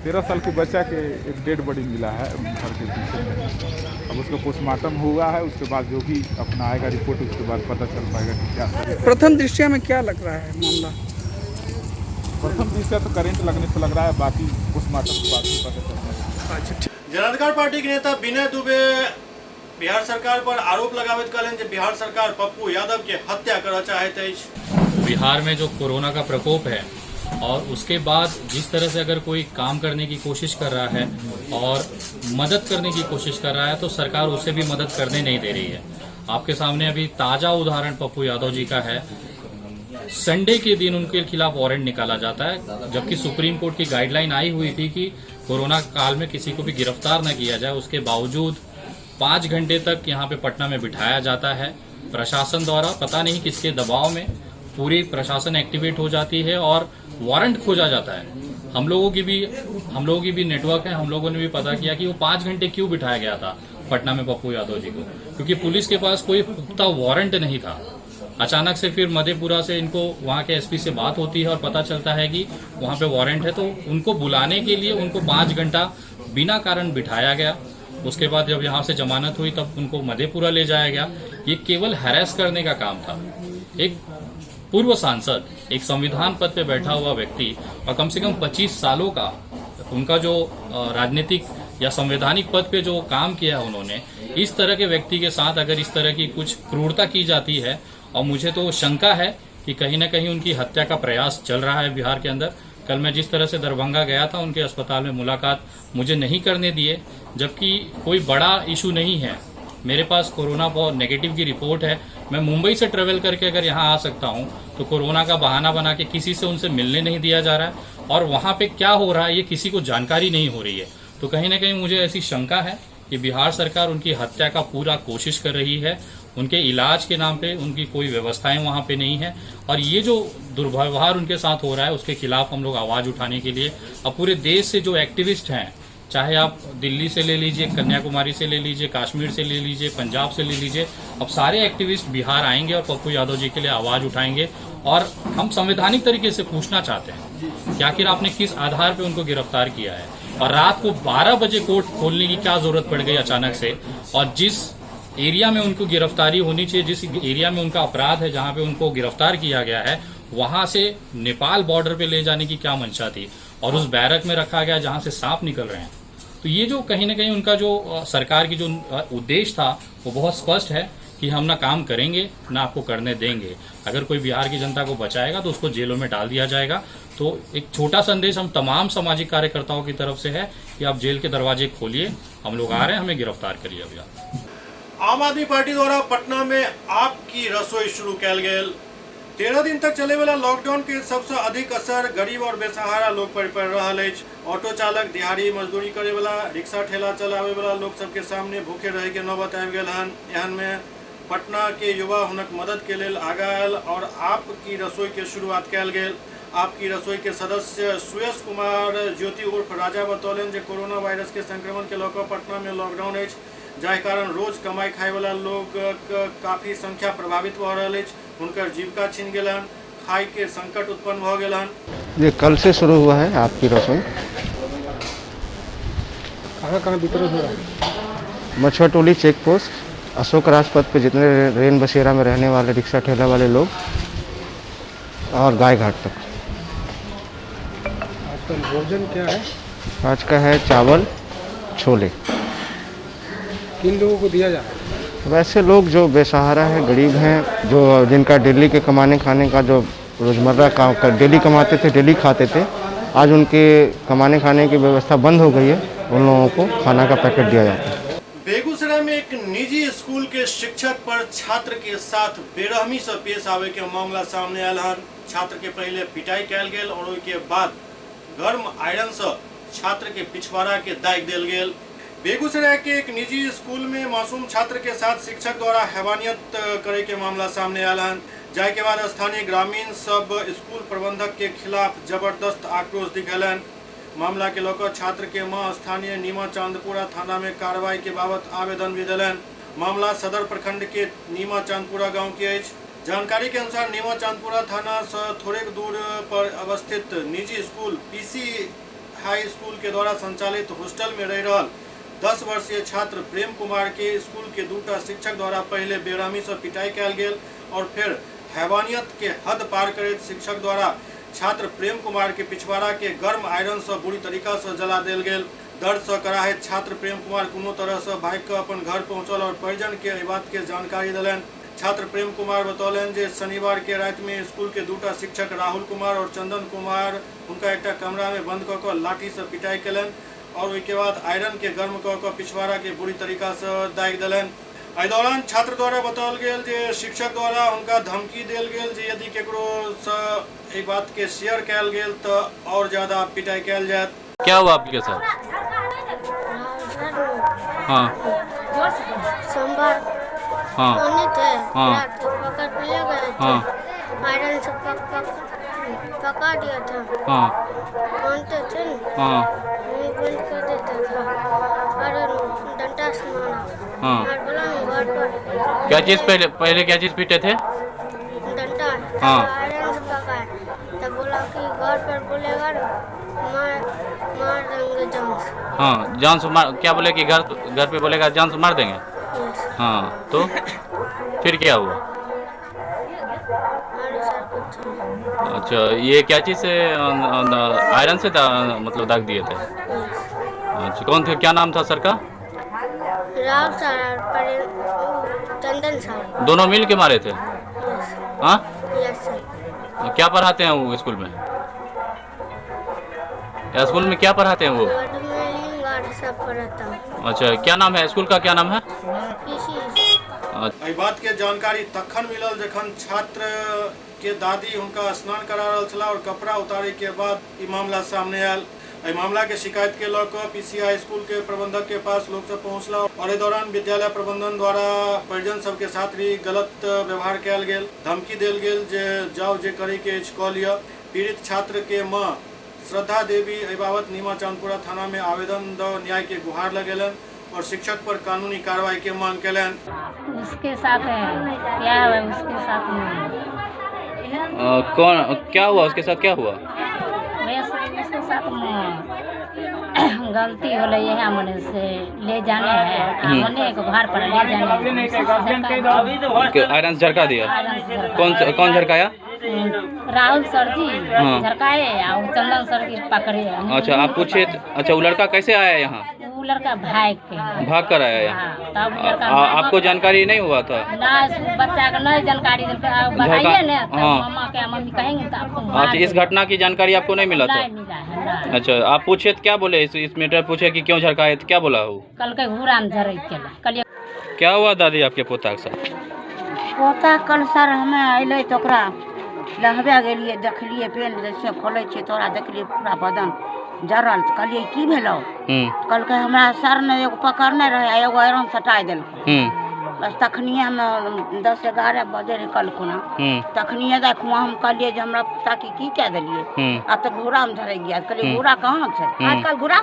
तेरह साल के बच्चा के एक डेड बॉडी मिला है घर के पीछे में। अब उसका पोस्टमार्टम हुआ है, उसके बाद जो भी अपना आएगा रिपोर्ट उसके बाद पता चल पाएगा कि क्या सही। प्रथम दृष्टया में क्या लग रहा है मामला? प्रथम दृष्टया तो करंट लगने से लग रहा है, बाकी पोस्टमार्टम के बाद ही पता चल पाएगा। अच्छा। जनाधिकार पार्टी के नेता विनय दुबे बिहार सरकार पर आरोप लगाबैत कहलनि जे बिहार सरकार पप्पू यादव के हत्या करय चाहैत अछि। बिहार में जो कोरोना का प्रकोप है और उसके बाद जिस तरह से अगर कोई काम करने की कोशिश कर रहा है और मदद करने की कोशिश कर रहा है तो सरकार उसे भी मदद करने नहीं दे रही है। आपके सामने अभी ताज़ा उदाहरण पप्पू यादव जी का है। संडे के दिन उनके खिलाफ वारंट निकाला जाता है, जबकि सुप्रीम कोर्ट की गाइडलाइन आई हुई थी कि कोरोना काल में किसी को भी गिरफ्तार न किया जाए। उसके बावजूद 5 घंटे तक यहाँ पे पटना में बिठाया जाता है प्रशासन द्वारा। पता नहीं किसके दबाव में पूरी प्रशासन एक्टिवेट हो जाती है और वारंट खोजा जाता है। हम लोगों की भी नेटवर्क है, हम लोगों ने भी पता किया कि वो 5 घंटे क्यों बिठाया गया था पटना में पप्पू यादव जी को, क्योंकि पुलिस के पास कोई पुख्ता वारंट नहीं था। अचानक से फिर मधेपुरा से इनको वहाँ के एसपी से बात होती है और पता चलता है कि वहाँ पे वारंट है, तो उनको बुलाने के लिए उनको 5 घंटा बिना कारण बिठाया गया। उसके बाद जब यहाँ से जमानत हुई तब उनको मधेपुरा ले जाया गया। ये केवल हैरेस करने का काम था। एक पूर्व सांसद, एक संविधान पद पे बैठा हुआ व्यक्ति और कम से कम 25 सालों का उनका जो राजनीतिक या संवैधानिक पद पे जो काम किया है उन्होंने, इस तरह के व्यक्ति के साथ अगर इस तरह की कुछ क्रूरता की जाती है, और मुझे तो शंका है कि कहीं ना कहीं उनकी हत्या का प्रयास चल रहा है बिहार के अंदर। कल मैं जिस तरह से दरभंगा गया था, उनके अस्पताल में मुलाकात मुझे नहीं करने दिए, जबकि कोई बड़ा इशू नहीं है। मेरे पास कोरोना नेगेटिव की रिपोर्ट है। मैं मुंबई से ट्रेवल करके अगर यहाँ आ सकता हूँ तो कोरोना का बहाना बना के किसी से उनसे मिलने नहीं दिया जा रहा है, और वहाँ पे क्या हो रहा है ये किसी को जानकारी नहीं हो रही है। तो कहीं ना कहीं मुझे ऐसी शंका है कि बिहार सरकार उनकी हत्या का पूरा कोशिश कर रही है उनके इलाज के नाम पे उनकी कोई व्यवस्थाएं वहां पे नहीं है। और ये जो दुर्व्यवहार उनके साथ हो रहा है उसके खिलाफ हम लोग आवाज उठाने के लिए अब पूरे देश से जो एक्टिविस्ट हैं, चाहे आप दिल्ली से ले लीजिए, कन्याकुमारी से ले लीजिए, कश्मीर से ले लीजिए, पंजाब से ले लीजिए, अब सारे एक्टिविस्ट बिहार आएंगे और पप्पू यादव जी के लिए आवाज उठाएंगे। और हम संवैधानिक तरीके से पूछना चाहते हैं कि आखिर आपने किस आधार पे उनको गिरफ्तार किया है और रात को 12 बजे कोर्ट खोलने की क्या जरूरत पड़ गई अचानक से। और जिस एरिया में उनको गिरफ्तारी होनी चाहिए, जिस एरिया में उनका अपराध है, जहां पे उनको गिरफ्तार किया गया है, वहां से नेपाल बॉर्डर पे ले जाने की क्या मंशा थी और उस बैरक में रखा गया जहां से सांप निकल रहे हैं। तो ये जो कहीं ना कहीं उनका जो सरकार की जो उद्देश्य था वो बहुत स्पष्ट है कि हम ना काम करेंगे ना आपको करने देंगे। अगर कोई बिहार की जनता को बचाएगा तो उसको जेलों में डाल दिया जाएगा। तो एक छोटा संदेश हम तमाम सामाजिक कार्यकर्ताओं की तरफ से है कि आप जेल के दरवाजे खोलिए, हम लोग आ रहे हैं, हमें गिरफ्तार करिए। अभी आप आम आदमी पार्टी द्वारा पटना में आपकी रसोई शुरू कयल गेल। 13 दिन तक चले वाला लॉकडाउन के सबसे अधिक असर गरीब और बेसहारा लोग पर पड़ रहा अछि। ऑटो चालक, दिहाड़ी मजदूरी करे वाला, रिक्शा ठेला चलावे वाला लोग सबके सामने भूखे रहे के नौबत आबि गेल हन। एहन में पटना के युवा हुनक मदद के लेल आगा आयल और आपकी रसोई के शुरुआत कयल गेल। आपकी रसोई के सदस्य सुयश कुमार ज्योति उर्फ राजा बतौलनि जे कोरोना वायरस के संक्रमण के लऽ कऽ पटना में लॉकडाउन अछि, जाहि कारण रोज कमाई खाए वाला लोग काफी संख्या प्रभावित भऽ रहल अछि। हुनकर जीविका छीन गेल हन, खाय के संकट उत्पन्न भऽ गेल हन। ये कल से शुरू हुआ है आपकी रसोई। कहाँ कहाँ वितरण हो रहा है? मछुआ टोली चेक पोस्ट, अशोक राजपथ पे जितने रेन बसेरा में रहने वाले रिक्शा ठेला वाले लोग और गाय घाट तक। आज का भोजन क्या है? आज का है चावल छोले। किन लोगों को दिया जा रहा है? वैसे लोग जो बेसहारा है, गरीब हैं, जो जिनका डेली के कमाने खाने का जो रोज़मर्रा का डेली कमाते थे, डेली खाते थे, आज उनके कमाने खाने की व्यवस्था बंद हो गई है, उन लोगों को खाना का पैकेट दिया जाता है। बेगूसराय में एक निजी स्कूल के शिक्षक पर छात्र के साथ बेरहमी से पेश आवे के मामला सामने आयल हन। छात्र के पहले पिटाई कयल गेल और ओहिके बाद गर्म आयरन से छात्र के पिछवाड़ा के दाग देल गेल। बेगूसराय के एक निजी स्कूल में मासूम छात्र के साथ शिक्षक द्वारा हैवानियत करे के मामला सामने आयल हन, जाहि के बाद स्थानीय ग्रामीण सब स्कूल प्रबंधक के खिलाफ जबरदस्त आक्रोश दिखेलन। मामला के लऽ छात्र के मां स्थानीय नीमा चांदपुरा थाना में कार्रवाई के बाबत आवेदन भी देलन। मामला सदर प्रखंड के नीमा चांदपुरा गांव के अछि। जानकारी के अनुसार नीमा चांदपुरा थाना से थोड़ेक दूर पर अवस्थित निजी स्कूल पीसी हाई स्कूल के द्वारा संचालित हॉस्टल में रह रहल 10 वर्षीय छात्र प्रेम कुमार के स्कूल के दूटा शिक्षक द्वारा पहले बेरहमी से पिटाई कयल गेल और फिर हैवानियत के हद पार करैत शिक्षक द्वारा छात्र प्रेम कुमार के पिछवाड़ा के गर्म आयरन से बुरी तरीका से जला देल गेल। दर्द से कराहैत छात्र प्रेम कुमार कोनो तरह से भागि कऽ अपन घर पहुंचल और परिजन के एहि बात के जानकारी देलनि। छात्र प्रेम कुमार बतौलनि जे शनिवार के राति में स्कूल के दूटा शिक्षक राहुल कुमार और चंदन कुमार हुनका एकटा कमरा में बंद कऽ कऽ लाठी से पिटाई केलनि और ओहिके बाद आयरन के गर्म कऽ कऽ पिछवाड़ा के बुरी तरीका से दागि देलनि। एहि दौरान छात्र द्वारा बताओल गेल जे शिक्षक द्वारा हुनका धमकी देल गेल जे यदि केकरो से एहि बात के शेयर कयल गेल तऽ और ज्यादा पिटाई कयल जायत। क्या हुआ आपके साथ? हाँ सोमवार हाँ थे, हाँ रात को पकड़ के ले गए थे। हाँ आयरन से पका दिया था। हाँ मानते थे न, हाँ मुँह बंद कर देता था और डंडा से मारा। हाँ और बोला घर पर क्या चीज पहले पहले क्या चीज पीटे थे? डंडा। हाँ। आयरन से पकाया तब बोला कि घर पर बोलेगा मार मार देंगे जान से। हाँ जान से मार, क्या बोले कि घर घर पे बोलेगा जान से मार देंगे? हाँ तो फिर क्या हुआ? अच्छा ये क्या चीज़ से आयरन से मतलब दाग दिए थे? अच्छा कौन थे, क्या नाम था सर का? राव सर और चंदन सर। दोनों मिल के मारे थे? हाँ यस सर। क्या पढ़ाते हैं वो स्कूल में? स्कूल में क्या पढ़ाते हैं वो? सब पढ़ाता हूँ। अच्छा क्या नाम है स्कूल का, क्या नाम है? एहि बात के जानकारी तखन मिलल जखन छात्र के दादी हुनका स्नान करा रहल छलाह और कपड़ा उतारे के बाद ई मामला सामने आयल। एहि मामला के शिकायत के लऽ कऽ पीसीआई स्कूल के प्रबंधक के पास लोक सब पहुंचला और एहि दौरान विद्यालय प्रबंधन द्वारा परिजन सबके साथ भी गलत व्यवहार कयल गेल, धमकी देल गेल जे जाउ जे करे के अछि कऽ लिअ। पीड़ित छात्र के मां श्रद्धा देवी एहि बाबत नीमा चांदपुरा थाना में आवेदन दऽ न्याय के गुहार लगेलनि और शिक्षक पर कानूनी कार्रवाई के मांग केलनि। उसके साथ है क्या हुआ उसके साथ में? कौन क्या हुआ उसके साथ, क्या हुआ? उसके साथ में गलती होले, यहाँ मने से ले जाने है, मने को घर पर ले जाने है। आयरन झरका दिया? कौन कौन झरकाया? राहुल सर जी। हाँ। झरकाए और चंदन सर जी पकड़े। अच्छा, आप पूछे। अच्छा, वो लड़का कैसे आया यहाँ? वो लड़का भाग के भाग कर आया यहाँ। तब लड़का आपको जानकारी नहीं हुआ था ना? बच्चा का नहीं जानकारी बताइए ना। हाँ। मामा के मम्मी कहेंगे तो आपको। अच्छा, इस घटना की जानकारी आपको नहीं मिला था? नहीं मिला है। अच्छा, आप पूछे तो क्या बोले? इस मैटर पूछे कि क्यों झरकाए तो क्या बोला वो? कल के घूरा में झरक। क्या हुआ दादी आपके पोता के साथ? पोता कल सर हमें अलै तो ओकरा लहबे गेलियै, देखलियै पेंट जैसे खोलै छियै तोरा देखलियै पूरा बदन जरल। तऽ कहलियै की भेलौ? कहलकै हमरा सर ने एगो पकड़ने रहै, एगो आयरन सटाइ देलकै। बस तखनिए हम 10-11 बजे रहै कल खुना, तखनिए देखू हम कहलियै जे हमरा पोताके की कए देलियै, आब तऽ घोड़ामे झरकि गेल। कहलियै घोड़ा कहाँ छै? आजकल घोड़ा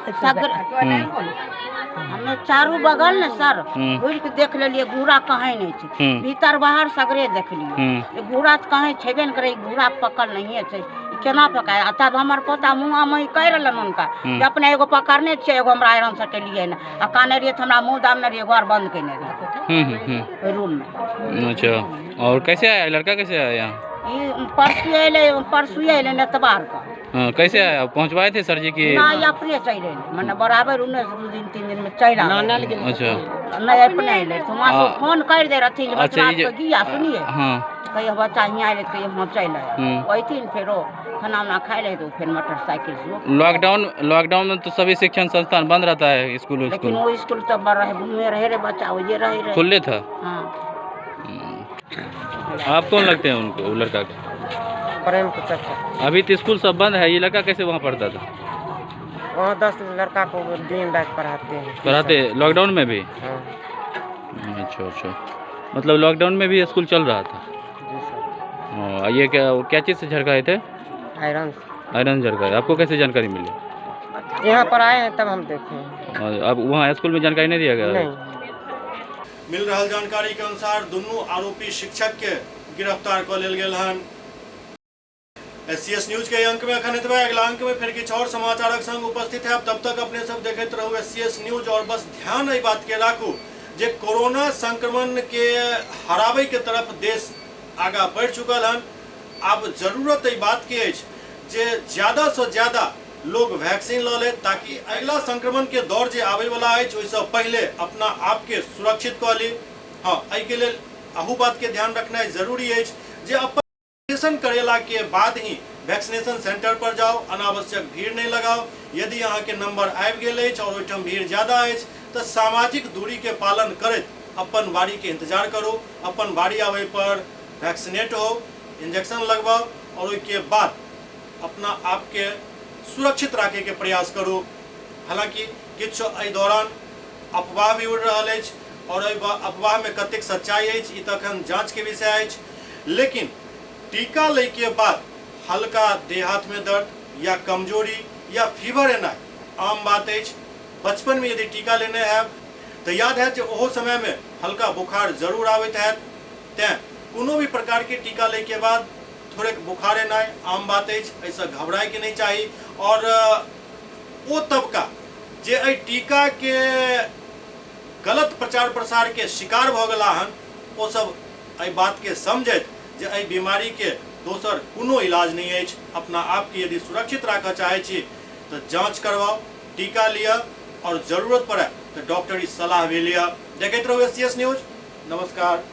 हमे चारू बगल ने सर घुरि के देख लेलियै, घोड़ा कहीं नहि छै, भीतर बाहर सगरे देखलियै, घोड़ा तऽ कहीं छेबे नहि करै, घोड़ा पकड़ नहिए छै, केना पकाय? आ तब हमर पोता मुँह मुँह कहि रहलन हुनका जे अपने एगो पकड़ने छियै, एगो हमरा आयरन सटेलियै ने, आ काने रहियै तऽ हमरा मुँह दाबने रहियै, घर बंद केने रहियै ओहि रूम में। अच्छा, और कैसे आया लड़का, कैसे आया यहाँ? परसू अयलै, परसू अयलै एतबार के। हाँ, कैसे आया? पहुँचवाए थे सर जी की? ना, अपने चलि अयलै, मने बराबर 19 दिन 3 दिन में चलि आबै। अच्छा, नहीं अपने अयलै, तो वहाँ से फोन कर दे रहथिन बच्चा के, गिया सुनिए। हाँ, कहियो बच्चा हियाँ अयलै तऽ कहियो हाँ चलि आयल, अयथिन फेरो खाना उना खाइ ले तो फिर मोटरसाइकिल से। लॉकडाउन में तो सभी शिक्षण संस्थान बंद रहता है, स्कूल। लेकिन वो स्कूल तो रहे घूमे रहे रे बच्चा, वो ये रहे रहे खुले था। हाँ। आप कौन लगते हैं उनको, वो लड़का के? प्रेम के चाचा। अभी तो स्कूल सब बंद है, ये लड़का कैसे वहाँ पढ़ता था? वहाँ 10 लड़का को दिन रात पढ़ाते हैं। पढ़ाते लॉकडाउन में भी? हाँ। अच्छा अच्छा, मतलब लॉकडाउन में भी स्कूल चल रहा था। जी सर। ये क्या क्या चीज़ से झरकाए थे? आयरन। आयरन झरकाए। आपको कैसे जानकारी मिली? यहाँ पर आए हैं तब हम देखे हैं। अब वहाँ स्कूल में जानकारी नहीं दिया गया? नहीं। मिल रहा जानकारी के अनुसार दोनों आरोपी शिक्षक के गिरफ्तार कऽ लेल गेल हन। एससीएस न्यूज के अंक में अखन एतबे, अगला अंक में फिर किछु और समाचारक संग उपस्थित है। तब तक अपने सब देखैत रहू एससीएस न्यूज और बस ध्यान एहि बात के राखू जे कोरोना संक्रमण के हराबै के तरफ देश आगा बढ़ि चुकल हन। आब जरूरत एहि बात के अछि जे ज्यादा से ज्यादा लोग वैक्सीन लऽ ले, ताकि अगिला संक्रमण के दौर जे आबै वाला अछि ओहिसँ पहिले अपना आप के सुरक्षित कऽ ली। हाँ, एहिके लेल अहू बात के ध्यान रखनाइ जरूरी अछि जे अपन वैक्सीनेशन करेला के बाद ही वैक्सीनेशन सेंटर पर जाओ, अनावश्यक भीड़ नहीं लगाओ। यदि अहाँ के नंबर आबि गेल अछि और ओहिठाम भीड़ ज्यादा अछि तऽ सामाजिक दूरी के पालन करैत अपन बारी के इंतजार करू, अपन बारी आबै पर वैक्सीनेट हो, इंजेक्शन लगवाओ और ओहिके बाद अपना आप के सुरक्षित राखे के प्रयास करू। हालांकि किछु एहि दौरान अफवाह भी उड़ि रहल अछि और एहि अफवाह में कतेक सच्चाई अछि ई तखन जांच के विषय अछि, लेकिन टीका लै के बाद हल्का देह हाथ में दर्द या कमजोरी या फीवर एनाइ आम बात अछि। बचपन में यदि टीका लेने हैब तऽ याद हैत जे ओहो समय में हल्का बुखार जरूर आबैत हैत, तैं कोनो भी प्रकार के टीका लै के बाद थोड़ेक बुखार एनाइ आम बात अछि, एहिसँ घबरायके नहि चाही। और ओ तबका जे एहि टीका के गलत प्रचार प्रसार के शिकार भऽ गेला हन, ओ सब एहि बात के समझैत जे एहि बीमारी के दोसर कोनो इलाज नहि अछि। अपना आपके यदि सुरक्षित राखऽ चाहै छी तऽ जाँच करवाओ, टीका लिअ और जरूरत पड़े तऽ डॉक्टरी सलाह भी लिअ। देखैत रहू एससीएस न्यूज। नमस्कार।